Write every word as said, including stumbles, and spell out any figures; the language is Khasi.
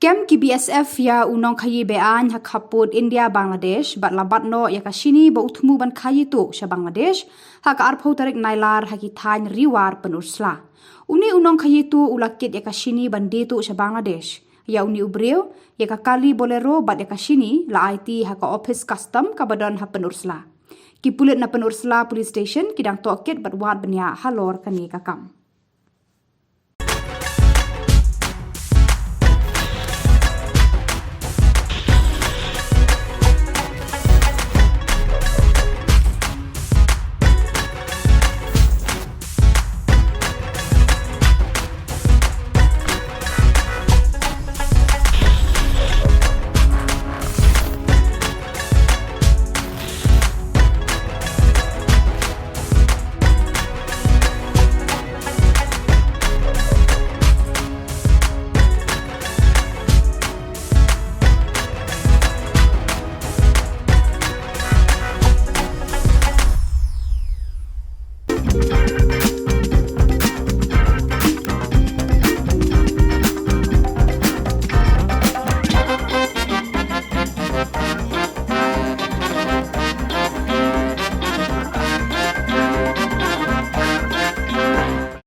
Kem ki BSF ïa u nongkhaïi be-aiñ ha khappud India Bangladesh bad la bat noh ïa ka shini ba u thmu ban khaïi tuh sha Bangladesh ha ka arphew tarik Nailar ha ki thaiñ Ri War Pynursla. Une u nongkhaïi tuh u la kit ïa ka shini ban die tuh sha Bangladesh. Ïa une u briew, ïa ka kali Bolero bad ïa ka shini la aiti ha ka ophis custom kaba don ha Pynursla. Ki pulit na Pynursla Police Station ki dang tohkit bad wad bniah halor kane ka kam.